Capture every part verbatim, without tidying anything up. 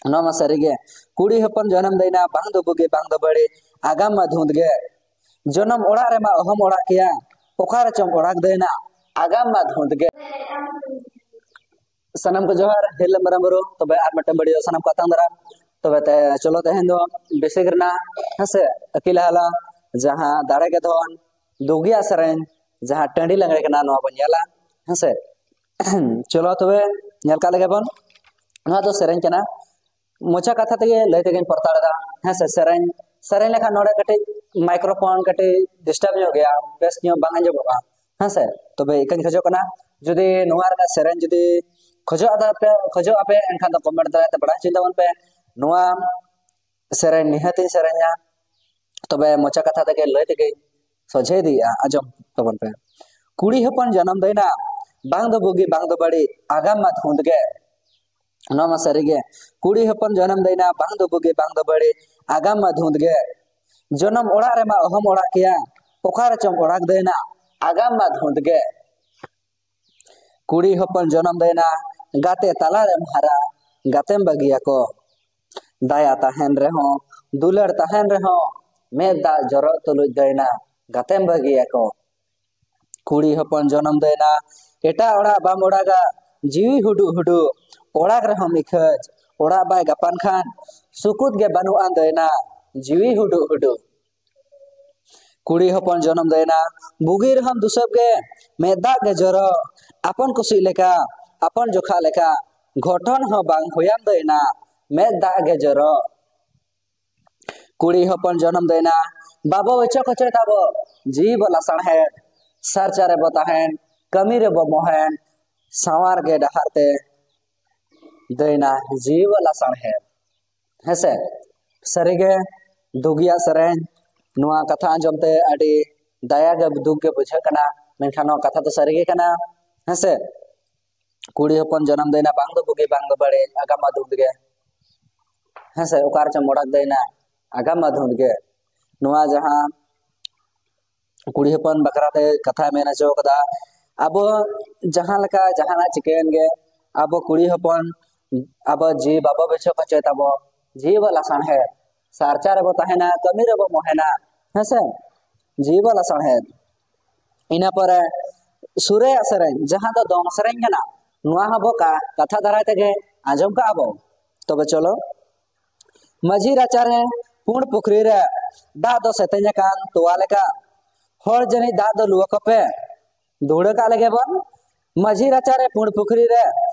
ᱱᱚᱣᱟ ᱢᱟ ᱥᱟᱹᱨᱤ ᱜᱮ᱾ ᱠᱩᱲᱤ ᱦᱚᱯᱚᱱ ᱡᱚᱱᱚᱢ ᱫᱟᱹᱭᱱᱟ, ᱵᱟᱝ ᱫᱚ ᱵᱩᱜᱤ ᱵᱟᱝ ᱫᱚ ᱵᱟᱹᱲᱤᱡ, ᱟᱜᱟᱢ ᱢᱟ ᱫᱷᱩᱸᱫ ᱜᱮ᱾ ᱡᱚᱱᱚᱢ ᱚᱲᱟᱜ ᱨᱮᱢᱟ ᱚᱦᱚᱢ ᱚᱲᱟᱜ ᱠᱮᱭᱟ, ᱚᱠᱟ ᱨᱮᱪᱚᱢ ᱚᱲᱟᱜ ᱫᱟᱹᱭᱱᱟ, ᱟᱜᱟᱢ ᱢᱟ ᱫᱷᱩᱸᱫ ᱜᱮ᱾ ᱥᱟᱱᱟᱢ ᱠᱚ ᱡᱚᱦᱟᱨ, ᱦᱤᱨᱞᱟᱹ ᱢᱟᱨᱟᱝ ᱵᱩᱨᱩ᱾ ᱛᱚᱵᱮ ᱟᱨ ᱢᱤᱫᱴᱮᱱ ᱵᱷᱤᱰᱤᱭᱳ ᱥᱟᱱᱟᱢ ᱠᱚ ᱟᱛᱟᱝ ᱫᱟᱨᱟᱢ᱾ ᱛᱚᱵᱮ ᱛᱮ ᱪᱚᱞᱚ ᱛᱮᱦᱮᱧ ᱫᱚ ᱵᱮᱥᱤᱠ ᱨᱮᱱᱟᱜ, ᱦᱮᱸᱥᱮ, ᱟᱹᱠᱤᱞ ᱦᱟᱞᱟ ᱡᱟᱦᱟᱸ ᱫᱟᱲᱮ ᱜᱮ ᱫᱷᱚᱱ, ᱫᱩᱜᱤᱭᱟᱜ ᱥᱮᱨᱮᱧ, ᱡᱟᱦᱟᱸ ᱴᱟᱺᱰᱤ ᱞᱟᱜᱽᱲᱮ ᱠᱟᱱᱟ, ᱱᱚᱣᱟ ᱵᱚᱱ ᱧᱮᱞᱟ, ᱦᱮᱸᱥᱮ᱾ ᱪᱚᱞᱚ ᱛᱚᱵᱮ ᱧᱮᱞ ᱠᱟᱜ ᱞᱮᱜᱮ ᱵᱚᱱ᱾ ᱱᱚᱣᱟ ᱫᱚ ᱥᱮᱨᱮᱧ ᱠᱟᱱᱟ᱾ ᱢᱚᱪᱟ ᱠᱟᱛᱷᱟ ᱛᱮᱜᱮ ᱞᱟᱹᱭ ᱛᱮᱜᱮᱧ ᱯᱚᱨᱛᱟᱲ ᱮᱫᱟ, ᱦᱮᱸ ᱥᱮ᱾ ᱥᱮᱨᱮᱧ ᱥᱮᱨᱮᱧ ᱞᱮᱠᱷᱟᱱ ᱱᱚᱰᱮ ᱠᱟᱹᱴᱤᱡ ᱢᱟᱭᱠᱨᱳᱯᱷᱳᱱ ᱠᱟᱹᱴᱤᱡ ᱰᱤᱥᱴᱟᱨᱵ ᱧᱚᱜ ᱜᱮᱭᱟ, ᱵᱮᱥ ᱧᱚᱜ ᱵᱟᱝ ᱟᱸᱡᱚᱢᱚᱜᱼᱟ, ᱦᱮᱸ ᱥᱮ᱾ ᱛᱚᱵᱮ ᱤᱠᱟᱹᱧ ᱠᱷᱚᱡᱚᱜ ᱠᱟᱱᱟ, ᱡᱩᱫᱤ ᱱᱚᱣᱟ ᱨᱮᱱᱟᱜ ᱥᱮᱨᱮᱧ ᱡᱩᱫᱤ ᱠᱷᱚᱡᱚᱜ ᱟᱯᱮ, ᱠᱷᱚᱡᱚᱜ ᱟᱯᱮ, ᱮᱱᱠᱷᱟᱱ ᱫᱚ ᱠᱚᱢᱮᱱᱴ ᱫᱟᱨᱟᱭ ᱛᱮ ᱵᱟᱲᱟᱭ ᱦᱚᱪᱚᱧ ᱛᱟᱵᱚᱱ ᱯᱮ᱾ ᱱᱚᱣᱟ ᱥᱮᱨᱮᱧ ᱱᱤᱦᱟᱹᱛᱤᱧ ᱥᱮᱨᱮᱧᱟ, ᱛᱚᱵᱮ ᱢᱚᱪᱟ ᱠᱟᱛᱷᱟ ᱛᱮᱜᱮ ᱞᱟᱹᱭ ᱛᱮᱜᱮᱧ ᱥᱚᱡᱷᱮ ᱤᱫᱤᱭᱮᱫᱼᱟ, ᱟᱸᱡᱚᱢ ᱛᱟᱵᱚᱱ ᱯᱮ᱾ ᱠᱩᱲᱤ ᱦᱚᱯᱚᱱ ᱡᱚᱱᱚᱢ ᱫᱟᱹᱭᱱᱟ, ᱵᱟᱝ ᱫᱚ ᱵᱩᱜᱤ ᱵᱟᱝ ᱫᱚ ᱵᱟᱹᱲᱤᱡ, ᱟᱜᱟᱢ ᱢᱟ ᱫᱷᱩᱸᱫ ᱜᱮ᱾ ᱱᱚᱣᱟ ᱢᱟ ᱥᱟᱹᱨᱤ ᱜᱮ᱾ ᱠᱩᱲᱤ ᱦᱚᱯᱚᱱ ᱡᱚᱱᱚᱢ ᱫᱟᱹᱭᱱᱟ, ᱵᱟᱝ ᱫᱚ ᱵᱩᱜᱤ ᱵᱟᱝ ᱫᱚ ᱵᱟᱹᱲᱤᱡ, ᱟᱜᱟᱢ ᱢᱟ ᱫᱷᱩᱸᱫ ᱜᱮ᱾ ᱡᱚᱱᱚᱢ ᱚᱲᱟᱜ ᱨᱮᱢᱟ ᱚᱦᱚᱢ ᱚᱲᱟᱜ ᱠᱮᱭᱟ, ᱚᱠᱟ ᱨᱮᱪᱚᱢ ᱚᱲᱟᱜ ᱫᱟᱹᱭᱱᱟ, ᱟᱜᱟᱢ ᱢᱟ ᱫᱷᱩᱸᱫ ᱜᱮ᱾ ᱠᱩᱲᱤ ᱦᱚᱯᱚᱱ ᱡᱚᱱᱚᱢ ᱫᱟᱹᱭᱱᱟ, ᱜᱟᱛᱮ ᱛᱟᱞᱟ ᱨᱮᱢ ᱦᱟᱨᱟ, ᱜᱟᱛᱮᱢ ᱵᱟᱹᱜᱤᱭᱟᱠᱚ᱾ ᱫᱟᱭᱟ ᱛᱟᱦᱮᱱ ᱨᱮᱦᱚᱸ, ᱫᱩᱞᱟᱹᱲ ᱛᱟᱦᱮᱱ ᱨᱮᱦᱚᱸ, ᱢᱮᱫ ᱫᱟᱜ ᱡᱚᱨᱚᱜ ᱛᱩᱞᱩᱡ ᱫᱟᱹᱭᱱᱟ, ᱜᱟᱛᱮᱢ ᱵᱟᱹᱜᱤᱭᱟᱠᱚ᱾ ᱠᱩᱲᱤ ᱦᱚᱯᱚᱱ ᱡᱚᱱᱚᱢ ᱫᱟᱹᱭᱱᱟ, ᱮᱴᱟᱜ ᱚᱲᱟᱜ ᱵᱟᱢ ᱚᱲᱟᱜᱟ, ᱡᱤᱣᱤ ᱦᱩᱰᱩᱜ ᱦᱩᱰᱩᱜ᱾ ᱚᱲᱟᱜ ᱨᱮᱦᱚᱸᱢ ᱤᱠᱷᱟᱹᱡ, ᱚᱲᱟᱜ ᱵᱟᱭ ᱜᱟᱯᱟᱱ ᱠᱷᱟᱱ, ᱥᱩᱠᱩᱛ ᱜᱮ ᱵᱟᱹᱱᱩᱜᱼᱟ ᱫᱟᱹᱭᱱᱟ, ᱡᱤᱣᱤ ᱦᱩᱰᱩᱜ ᱦᱩᱰᱩᱜ᱾ ᱠᱩᱲᱤ ᱦᱚᱯᱚᱱ ᱡᱚᱱᱚᱢ ᱫᱟᱹᱭᱱᱟ, ᱵᱩᱜᱤ ᱨᱮᱦᱚᱸᱢ ᱫᱩᱥᱟᱹᱵ ᱜᱮ, ᱢᱮᱫ ᱫᱟᱜ ᱜᱮ ᱡᱚᱨᱚ᱾ ᱟᱯᱚᱱ ᱠᱩᱥᱤ ᱞᱮᱠᱟ, ᱟᱯᱚᱱ ᱡᱚᱠᱷᱟ ᱞᱮᱠᱟ, ᱜᱷᱚᱴᱚᱱ ᱦᱚᱸ ᱵᱟᱝ ᱦᱩᱭᱟᱢ ᱫᱟᱹᱭᱱᱟ, ᱢᱮᱫ ᱫᱟᱜ ᱜᱮ ᱡᱚᱨᱚ᱾ ᱠᱩᱲᱤ ᱦᱚᱯᱚᱱ ᱡᱚᱱᱚᱢ ᱫᱟᱹᱭᱱᱟ, ᱵᱟᱵᱚ ᱚᱪᱚᱜ ᱚᱪᱚᱭ ᱛᱟᱵᱚ, ᱡᱤᱣᱤ ᱵᱚ ᱞᱟᱥᱟᱲᱦᱮᱫ, ᱥᱟᱨᱪᱟ ᱨᱮᱵᱚ ᱛᱟᱦᱮᱱ, ᱠᱟᱹᱢᱤ ᱨᱮᱵᱚ ᱢᱚᱦᱮᱱ, ᱥᱟᱶᱟᱨ ᱜᱮ ᱰᱟᱦᱟᱨ ᱛᱮ ᱫᱟᱹᱭᱱᱟ, ᱡᱤᱣᱤ ᱵᱚ ᱞᱟᱥᱟᱲᱦᱮᱫ᱾ ᱦᱮᱸᱥᱮ, ᱥᱟᱹᱨᱤᱜᱮ ᱫᱩᱜᱤᱭᱟᱜ ᱥᱮᱨᱮᱧ᱾ ᱱᱚᱣᱟ ᱠᱟᱛᱷᱟ ᱟᱸᱡᱚᱢ ᱛᱮ ᱟᱹᱰᱤ ᱫᱟᱭᱟ ᱜᱮ, ᱫᱩᱠ ᱜᱮ ᱵᱩᱡᱷᱟᱹᱜ ᱠᱟᱱᱟ, ᱢᱮᱱᱠᱷᱟᱱ ᱱᱚᱣᱟ ᱠᱟᱛᱷᱟ ᱫᱚ ᱥᱟᱹᱨᱤ ᱜᱮ ᱠᱟᱱᱟ, ᱦᱮᱸᱥᱮ᱾ ᱠᱩᱲᱤ ᱦᱚᱯᱚᱱ ᱡᱚᱱᱚᱢ ᱫᱟᱹᱭᱱᱟ, ᱵᱟᱝ ᱫᱚ ᱵᱩᱜᱤ ᱵᱟᱝ ᱫᱚ ᱵᱟᱹᱲᱤᱡ, ᱟᱜᱟᱢ ᱢᱟ ᱫᱷᱩᱸᱫ ᱜᱮ, ᱦᱮᱸᱥᱮ᱾ ᱚᱠᱟ ᱨᱮᱪᱚᱢ ᱚᱲᱟᱜ ᱫᱟᱹᱭᱱᱟ, ᱟᱜᱟᱢ ᱢᱟ ᱫᱷᱩᱸᱫ ᱜᱮ᱾ ᱱᱚᱣᱟ ᱡᱟᱦᱟᱸ ᱠᱩᱲᱤ ᱦᱚᱯᱚᱱ ᱵᱟᱠᱷᱨᱟ ᱛᱮ ᱠᱟᱛᱷᱟᱭ ᱢᱮᱱ ᱦᱚᱪᱚ ᱠᱟᱫᱟ, ᱟᱵᱚ ᱡᱟᱦᱟᱸ ᱞᱮᱠᱟ ᱡᱟᱦᱟᱱᱟᱜ ᱪᱤᱠᱟᱹᱭᱮᱱ ᱜᱮ, ᱟᱵᱚ ᱠᱩᱲᱤ ᱦᱚᱯᱚᱱ ᱟᱵᱚ ᱡᱤᱣᱤ ᱵᱟᱵᱚ ᱵᱩᱡᱷᱟᱹᱣ ᱦᱚᱪᱚᱭ ᱛᱟᱵᱚ, ᱡᱤᱣᱤ ᱵᱚ ᱞᱟᱥᱟᱲᱦᱮᱫ, ᱥᱟᱨᱪᱟ ᱨᱮᱵᱚ ᱛᱟᱦᱮᱱᱟ, ᱠᱟᱹᱢᱤ ᱨᱮᱵᱚ ᱢᱚᱦᱮᱱᱟ, ᱦᱮᱸᱥᱮ? ᱡᱤᱣᱤ ᱵᱚ ᱞᱟᱥᱟᱲᱦᱮᱫ᱾ ᱤᱱᱟᱹ ᱯᱚᱨᱮ ᱥᱩᱨᱮᱭᱟᱜ ᱥᱮᱨᱮᱧ, ᱡᱟᱦᱟᱸ ᱫᱚ ᱫᱚᱝ ᱥᱮᱨᱮᱧ ᱠᱟᱱᱟ, ᱱᱚᱣᱟ ᱦᱚᱸ ᱵᱚ ᱠᱟ-, ᱠᱟᱛᱷᱟ ᱫᱟᱨᱟᱭ ᱛᱮᱜᱮ ᱟᱸᱡᱚᱢ ᱠᱟᱜᱼᱟ ᱵᱚ᱾ ᱛᱚᱵᱮ ᱪᱚᱞᱚ, ᱢᱟᱹᱡᱷᱤ ᱨᱟᱪᱟᱨᱮ ᱯᱩᱸᱰ ᱯᱩᱠᱷᱨᱤ ᱨᱮ ᱫᱟᱜ ᱫᱚ ᱥᱮᱛᱮᱧ ᱟᱠᱟᱱ ᱛᱚᱣᱟ ᱞᱮᱠᱟ᱾ ᱦᱚᱲ ᱡᱟᱹᱱᱤᱡ ᱫᱟᱜ ᱫᱚ ᱞᱩ ᱟᱠᱚ ᱯᱮ᱾ ᱫᱩᱦᱲᱟᱹ ᱠᱟᱜ ᱞᱮᱜᱮ ᱵᱚᱱ᱾ ᱢᱟᱹᱡᱷᱤ ᱨᱟᱪᱟᱨᱮ ᱯᱩᱸᱰ ᱯᱩᱠᱷᱨᱤ ᱨᱮ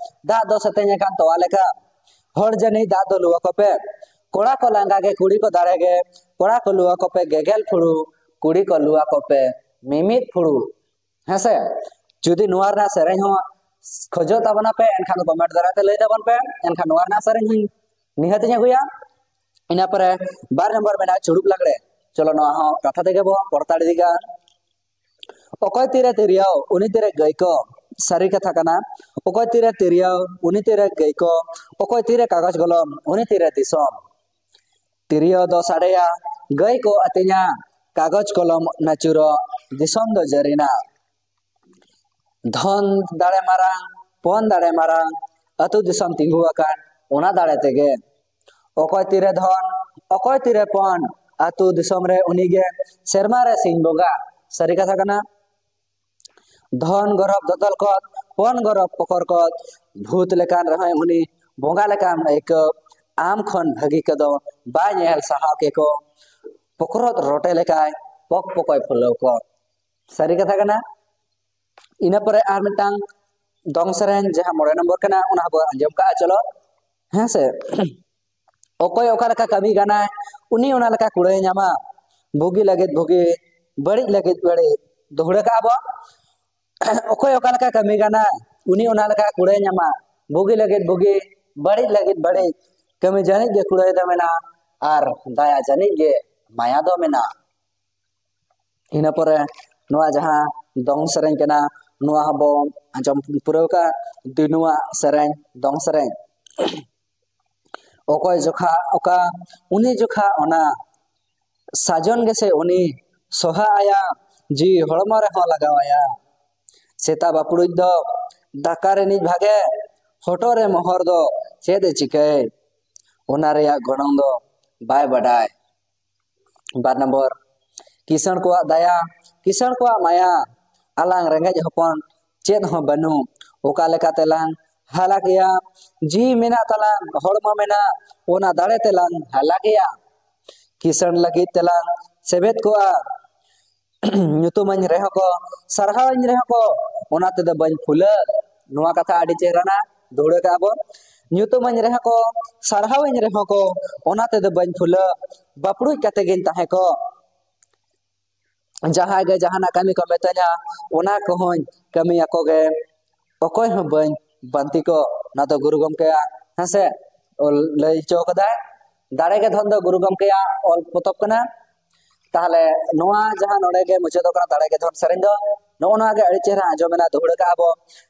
ᱫᱟᱜ ᱫᱚ ᱥᱮᱛᱮᱧ ᱟᱠᱟᱱ ᱛᱚᱣᱟ ᱞᱮᱠᱟ᱾ ᱦᱚᱲ ᱡᱟᱹᱱᱤᱡ ᱫᱟᱜ ᱫᱚ ᱞᱩ ᱟᱠᱚ ᱯᱮ᱾ ᱠᱚᱲᱟ ᱠᱚ ᱞᱟᱸᱜᱟ ᱜᱮ, ᱠᱩᱲᱤ ᱠᱚ ᱫᱟᱲᱮ ᱜᱮ᱾ ᱠᱚᱲᱟ ᱠᱚ ᱞᱩ ᱟᱠᱚ ᱯᱮ ᱜᱮᱜᱮᱞ ᱯᱷᱩᱲᱩ, ᱠᱩᱲᱤ ᱠᱚ ᱞᱩ ᱟᱠᱚ ᱯᱮ ᱢᱤᱢᱤᱫ ᱯᱷᱩᱲᱩ᱾ ᱦᱮᱸᱥᱮ? ᱡᱩᱫᱤ ᱱᱚᱣᱟ ᱨᱮᱱᱟᱜ ᱥᱮᱨᱮᱧ ᱦᱚᱸ ᱠᱷᱚᱡᱚᱜ ᱛᱟᱵᱚᱱᱟ ᱯᱮ, ᱮᱱᱠᱷᱟᱱ ᱫᱚ ᱠᱚᱢᱮᱱᱴ ᱫᱟᱨᱟᱭ ᱛᱮ ᱞᱟᱹᱭ ᱛᱟᱵᱚᱱ ᱯᱮ, ᱮᱱᱠᱷᱟᱱ ᱱᱚᱣᱟ ᱨᱮᱱᱟᱜ ᱥᱮᱨᱮᱧ ᱦᱚᱸ ᱱᱤᱦᱟᱹᱛ ᱤᱧ ᱟᱹᱜᱩᱭᱟ᱾ ᱤᱱᱟᱹ ᱯᱚᱨᱮ ᱵᱟᱨ ᱱᱚᱢᱵᱚᱨ ᱢᱮᱱᱟᱜᱼᱟ ᱪᱩᱲᱩᱠ ᱞᱟᱜᱽᱲᱮ᱾ ᱪᱚᱞᱚ, ᱱᱚᱣᱟ ᱦᱚᱸ ᱠᱟᱛᱷᱟ ᱛᱮᱜᱮ ᱵᱚᱱ ᱯᱚᱨᱛᱟᱲ ᱤᱫᱤ ᱠᱟᱜᱼᱟ᱾ ᱚᱠᱚᱭ ᱛᱤᱨᱮ ᱛᱤᱨᱭᱟᱹᱣ, ᱩᱱᱤ ᱛᱤᱨᱮ ᱜᱟᱹᱭ ᱠᱚ᱾ ᱥᱟᱹᱨᱤ ᱠᱟᱛᱷᱟ ᱠᱟᱱᱟ᱾ ᱚᱠᱚᱭ ᱛᱤᱨᱮ ᱛᱤᱨᱭᱟᱹᱣ, ᱩᱱᱤ ᱛᱤᱨᱮ ᱜᱟᱹᱭ ᱠᱚ᱾ ᱚᱠᱚᱭ ᱛᱤᱨᱮ ᱠᱟᱜᱚᱡᱽ ᱠᱚᱞᱚᱢ, ᱩᱱᱤ ᱛᱤᱨᱮ ᱫᱤᱥᱚᱢ᱾ ᱛᱤᱨᱭᱳ ᱫᱚ ᱥᱟᱰᱮᱭᱟ, ᱜᱟᱹᱭ ᱠᱚ ᱟᱹᱛᱤᱧᱟ, ᱠᱟᱜᱚᱡᱽ ᱠᱚᱞᱚᱢ ᱱᱟᱹᱪᱩᱨᱚᱜ, ᱫᱤᱥᱚᱢ ᱫᱚ ᱡᱟᱹᱨᱤᱱᱟ᱾ ᱫᱷᱚᱱ ᱫᱟᱲᱮ ᱢᱟᱨᱟᱝ, ᱯᱚᱱ ᱫᱟᱲᱮ ᱢᱟᱨᱟᱝ, ᱟᱹᱛᱩ ᱫᱤᱥᱚᱢ ᱛᱤᱸᱜᱩ ᱟᱠᱟᱱ ᱚᱱᱟ ᱫᱟᱲᱮ ᱛᱮᱜᱮ᱾ ᱚᱠᱚᱭ ᱛᱤᱨᱮ ᱫᱷᱚᱱ, ᱚᱠᱚᱭ ᱛᱤᱨᱮ ᱯᱚᱱ, ᱟᱹᱛᱩ ᱫᱤᱥᱚᱢ ᱨᱮ ᱩᱱᱤᱜᱮ ᱥᱮᱨᱢᱟ ᱨᱮ ᱥᱤᱧ ᱵᱚᱸᱜᱟ᱾ ᱥᱟᱹᱨᱤ ᱠᱟᱛᱷᱟ ᱠᱟᱱᱟ᱾ ᱫᱷᱚᱱ ᱜᱚᱨᱚᱵ ᱫᱚᱫᱚᱞ ᱠᱚᱫ, ᱯᱚᱱ ᱜᱚᱨᱚᱵ ᱯᱚᱠᱚᱨ ᱠᱚᱫ, ᱵᱷᱩᱛ ᱞᱮᱠᱟᱱ ᱨᱮᱦᱚᱸᱭ ᱩᱱᱤ ᱵᱚᱸᱜᱟ ᱞᱮᱠᱟᱢ ᱟᱹᱭᱠᱟᱹᱣ, ᱟᱢ ᱠᱷᱚᱱ ᱵᱷᱟᱹᱜᱤ ᱠᱚᱫᱚ ᱵᱟᱭ ᱧᱮᱞ ᱥᱟᱦᱟᱣ ᱠᱮᱠᱚ, ᱯᱚᱠᱨᱚᱛ ᱨᱚᱴᱮ ᱞᱮᱠᱟᱭ ᱯᱚᱠ ᱯᱚᱠᱚᱭ ᱯᱷᱩᱞᱟᱹᱣ ᱠᱚ᱾ ᱥᱟᱹᱨᱤ ᱠᱟᱛᱷᱟ ᱠᱟᱱᱟ᱾ ᱤᱱᱟᱹ ᱯᱚᱨᱮ ᱟᱨ ᱢᱤᱫᱴᱟᱝ ᱫᱚᱝ ᱥᱮᱨᱮᱧ, ᱡᱟᱦᱟᱸ ᱢᱚᱬᱮ ᱱᱚᱢᱵᱚᱨ ᱠᱟᱱᱟ, ᱚᱱᱟ ᱦᱚᱸᱵᱚ ᱟᱸᱡᱚᱢ ᱠᱟᱜᱼᱟ᱾ ᱪᱚᱞᱚ, ᱦᱮᱸ ᱥᱮ? ᱚᱠᱚᱭ ᱚᱠᱟ ᱞᱮᱠᱟ ᱠᱟᱹᱢᱤ ᱜᱟᱱᱟᱭ, ᱩᱱᱤ ᱚᱱᱟ ᱞᱮᱠᱟ ᱠᱩᱲᱟᱹᱭ ᱧᱟᱢᱟ᱾ ᱵᱩᱜᱤ ᱞᱟᱹᱜᱤᱫ ᱵᱩᱜᱤ, ᱵᱟᱹᱲᱤᱡ ᱞᱟᱹᱜᱤᱫ ᱵᱟᱹᱲᱤᱡ᱾ ᱫᱚᱦᱲᱟᱹ ᱠᱟᱜᱼᱟ ᱵᱚ᱾ ᱚᱠᱚᱭ ᱚᱠᱟ ᱞᱮᱠᱟ ᱠᱟᱹᱢᱤ ᱜᱟᱱᱟ, ᱩᱱᱤ ᱚᱱᱟ ᱞᱮᱠᱟ ᱠᱩᱲᱟᱹᱭ ᱧᱟᱢᱟ᱾ ᱵᱩᱜᱤ ᱞᱟᱹᱜᱤᱫ ᱵᱩᱜᱤ, ᱵᱟᱹᱲᱤᱡ ᱞᱟᱹᱜᱤᱫ ᱵᱟᱹᱲᱤᱡ᱾ ᱠᱟᱹᱢᱤ ᱡᱟᱹᱱᱤᱡ ᱜᱮ ᱠᱩᱲᱟᱹᱭ ᱫᱚ ᱢᱮᱱᱟᱜᱼᱟ, ᱟᱨ ᱫᱟᱭᱟ ᱡᱟᱹᱱᱤᱡ ᱜᱮ ᱢᱟᱭᱟ ᱫᱚ ᱢᱮᱱᱟᱜᱼᱟ᱾ ᱤᱱᱟᱹ ᱯᱚᱨᱮ ᱱᱚᱣᱟ ᱡᱟᱦᱟᱸ ᱫᱚᱝ ᱥᱮᱨᱮᱧ ᱠᱟᱱᱟ, ᱱᱚᱣᱟ ᱦᱚᱸᱵᱚ ᱟᱸᱡᱚᱢ ᱯᱩᱨᱟᱹᱣ ᱠᱟᱜᱼᱟ᱾ ᱫᱤᱱᱩᱣᱟᱜ ᱥᱮᱨᱮᱧ, ᱫᱚᱝ ᱥᱮᱨᱮᱧ᱾ ᱚᱠᱚᱭ ᱡᱚᱠᱷᱟ ᱚᱠᱟ, ᱩᱱᱤ ᱡᱚᱠᱷᱟ ᱚᱱᱟ, ᱥᱟᱡᱚᱱ ᱜᱮᱥᱮ ᱩᱱᱤ, ᱥᱚᱦᱟ ᱟᱭᱟ, ᱡᱤᱣᱤ ᱦᱚᱲᱢᱚ ᱨᱮᱦᱚᱸ ᱞᱟᱜᱟᱣ ᱟᱭᱟ᱾ ᱥᱮᱛᱟ ᱵᱟᱯᱲᱩᱡ ᱫᱚ ᱫᱟᱠᱟ ᱨᱤᱱᱤᱡ ᱵᱷᱟᱜᱮ, ᱦᱚᱴᱚᱜ ᱨᱮ ᱢᱚᱦᱚᱨ ᱫᱚ ᱪᱮᱫ ᱮ ᱪᱤᱠᱟᱹᱭ, ᱚᱱᱟ ᱨᱮᱭᱟᱜ ᱜᱚᱱᱚᱝ ᱫᱚ ᱵᱟᱭ ᱵᱟᱰᱟᱭ᱾ ᱵᱟᱨ ᱱᱚᱢᱵᱚᱨ, ᱠᱤᱥᱟᱹᱬ ᱠᱚᱣᱟᱜ ᱫᱟᱭᱟ, ᱠᱤᱥᱟᱹᱬ ᱠᱚᱣᱟᱜ ᱢᱟᱭᱟ, ᱟᱞᱟᱝ ᱨᱮᱸᱜᱮᱡ ᱦᱚᱯᱚᱱ ᱪᱮᱫ ᱦᱚᱸ ᱵᱟᱹᱱᱩᱜ, ᱚᱠᱟ ᱞᱮᱠᱟ ᱛᱮᱞᱟᱝ ᱦᱟᱞᱟᱠᱮᱭᱟ? ᱡᱤᱣᱤ ᱢᱮᱱᱟᱜ ᱛᱟᱞᱟᱝ, ᱦᱚᱲᱢᱚ ᱢᱮᱱᱟᱜ, ᱚᱱᱟ ᱫᱟᱲᱮ ᱛᱮᱞᱟᱝ ᱦᱟᱞᱟᱠᱮᱭᱟ᱾ ᱠᱤᱥᱟᱹᱬ ᱞᱟᱹᱜᱤᱫ ᱛᱮᱞᱟᱝ ᱥᱮᱵᱮᱫ ᱠᱚᱜᱼᱟ᱾ ᱧᱩᱛᱩᱢᱟᱹᱧ ᱨᱮᱦᱚᱸ ᱠᱚ, ᱥᱟᱨᱦᱟᱣᱟᱹᱧ ᱨᱮᱦᱚᱸ ᱠᱚ, ᱚᱱᱟ ᱛᱮᱫᱚ ᱵᱟᱹᱧ ᱯᱷᱩᱞᱟᱹᱜ᱾ ᱱᱚᱣᱟ ᱠᱟᱛᱷᱟ ᱟᱹᱰᱤ ᱪᱮᱦᱨᱟᱱᱟ ᱫᱩᱦᱲᱟᱹ ᱠᱟᱜᱼᱟ ᱵᱚᱱ᱾ ᱧᱩᱛᱩᱢᱟᱹᱧ ᱨᱮᱦᱚᱸ ᱠᱚ, ᱥᱟᱨᱦᱟᱣᱟᱹᱧ ᱨᱮᱦᱚᱸ ᱠᱚ, ᱚᱱᱟ ᱛᱮᱫᱚ ᱵᱟᱹᱧ ᱯᱷᱩᱞᱟᱹᱜ᱾ ᱵᱟᱯᱲᱩᱡ ᱠᱟᱛᱮ ᱜᱤᱧ ᱛᱟᱦᱮᱸ ᱠᱚᱜ᱾ ᱡᱟᱦᱟᱸᱭ ᱜᱮ ᱡᱟᱦᱟᱱᱟᱜ ᱠᱟᱹᱢᱤ ᱠᱚ ᱢᱮᱛᱟᱹᱧᱟ, ᱚᱱᱟ ᱠᱚᱦᱚᱸᱧ ᱠᱟᱹᱢᱤ ᱟᱠᱚ ᱜᱮ᱾ ᱚᱠᱚᱭ ᱦᱚᱸ ᱵᱟᱹᱧ ᱵᱟᱱᱛᱤ ᱠᱚ᱾ ᱱᱚᱣᱟ ᱫᱚ ᱜᱩᱨᱩ ᱜᱚᱢᱠᱮᱭᱟᱜ, ᱦᱮᱸᱥᱮ, ᱚᱞ ᱞᱟᱹᱭ ᱦᱚᱪᱚ ᱠᱟᱫᱟᱭ᱾ ᱫᱟᱲᱮ ᱜᱮ ᱫᱷᱚᱱ ᱫᱚ ᱜᱩᱨᱩ ᱜᱚᱢᱠᱮᱭᱟᱜ ᱚᱞ ᱯᱚᱛᱚᱵ ᱠᱟᱱᱟ᱾ ᱛᱟᱦᱚᱞᱮ ᱱᱚᱣᱟ ᱡᱟᱦᱟᱸ ᱱᱚᱰᱮ ᱜᱮ ᱢᱩᱪᱟᱹᱫᱚᱜ ᱠᱟᱱᱟ, ᱫᱟᱲᱮ ᱜᱮ ᱫᱷᱚᱱ ᱥᱮᱨᱮᱧ ᱫᱚ, ᱱᱚᱜᱼᱚ ᱱᱚᱣᱟ ᱜᱮ ᱟᱹᱰᱤ ᱪᱮᱦᱨᱟ ᱟᱸᱡᱚᱢᱮᱱᱟ, ᱫᱩᱦᱲᱟᱹ ᱠᱟᱜᱼᱟ ᱵᱚ᱾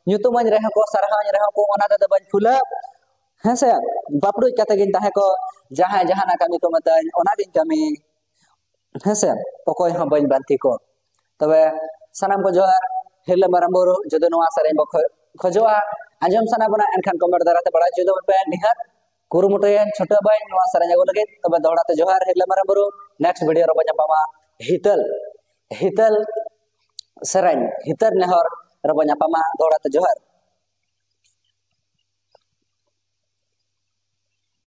ᱧᱩᱛᱩᱢᱟᱹᱧ ᱨᱮᱦᱚᱸ ᱠᱚ, ᱥᱟᱨᱦᱟᱣᱟᱹᱧ ᱨᱮᱦᱚᱸ ᱠᱚ, ᱚᱱᱟ ᱛᱮᱫᱚ ᱵᱟᱹᱧ ᱯᱷᱩᱞᱟᱹᱜ᱾ ᱦᱮᱸᱥᱮ, ᱵᱟᱯᱲᱩᱡ ᱠᱟᱛᱮ ᱜᱤᱧ ᱛᱟᱦᱮᱸ ᱠᱚᱜ᱾ ᱡᱟᱦᱟᱸᱭ ᱡᱟᱦᱟᱱᱟᱜ ᱠᱟᱹᱢᱤ ᱠᱚ ᱢᱮᱛᱟᱹᱧ, ᱚᱱᱟᱜᱤᱧ ᱠᱟᱹᱢᱤ᱾ ᱦᱮᱸᱥᱮ, ᱚᱠᱚᱭ ᱦᱚᱸ ᱵᱟᱹᱧ ᱵᱟᱱᱛᱤ ᱠᱚ᱾ ᱛᱚᱵᱮ ᱥᱟᱱᱟᱢ ᱠᱚ ᱡᱚᱦᱟᱨ, ᱦᱤᱨᱞᱟᱹ ᱢᱟᱨᱟᱝ ᱵᱩᱨᱩ᱾ ᱡᱩᱫᱤ ᱱᱚᱣᱟ ᱥᱮᱨᱮᱧ ᱵᱚ ᱠᱷᱚ-, ᱠᱷᱚᱡᱚᱜᱼᱟ, ᱟᱸᱡᱚᱢ ᱥᱟᱱᱟ ᱵᱚᱱᱟ, ᱮᱱᱠᱷᱟᱱ ᱠᱚᱢᱮᱱᱴ ᱫᱟᱨᱟᱭ ᱛᱮ ᱵᱟᱲᱟᱭ ᱦᱚᱪᱚ ᱛᱟᱵᱚᱱ ᱯᱮ᱾ ᱱᱤᱦᱟᱹᱛ ᱠᱩᱨᱩᱢᱩᱴᱩᱭᱟᱹᱧ, ᱪᱷᱩᱴᱟᱹᱣ ᱵᱟᱹᱧ ᱱᱚᱣᱟ ᱥᱮᱨᱮᱧ ᱟᱹᱜᱩ ᱞᱟᱹᱜᱤᱫ᱾ ᱛᱚᱵᱮ ᱫᱚᱦᱲᱟ ᱛᱮ ᱡᱚᱦᱟᱨ, ᱦᱤᱨᱞᱟᱹ ᱢᱟᱨᱟᱝ ᱵᱩᱨᱩ᱾ ᱱᱮᱠᱥᱴ ᱵᱷᱤᱰᱤᱭᱳ ᱨᱮᱵᱚ ᱧᱟᱯᱟᱢᱟ᱾ ᱦᱤᱛᱟᱹᱞ, ᱦᱤᱛᱟᱹᱞ ᱥᱮᱨᱮᱧ, ᱦᱤᱛᱟᱹᱞ ᱱᱮᱦᱚᱨ ᱨᱮᱵᱚ ᱧᱟᱯᱟᱢᱟ᱾ ᱫᱚᱦᱲᱟ ᱛᱮ ᱡᱚᱦᱟᱨ᱾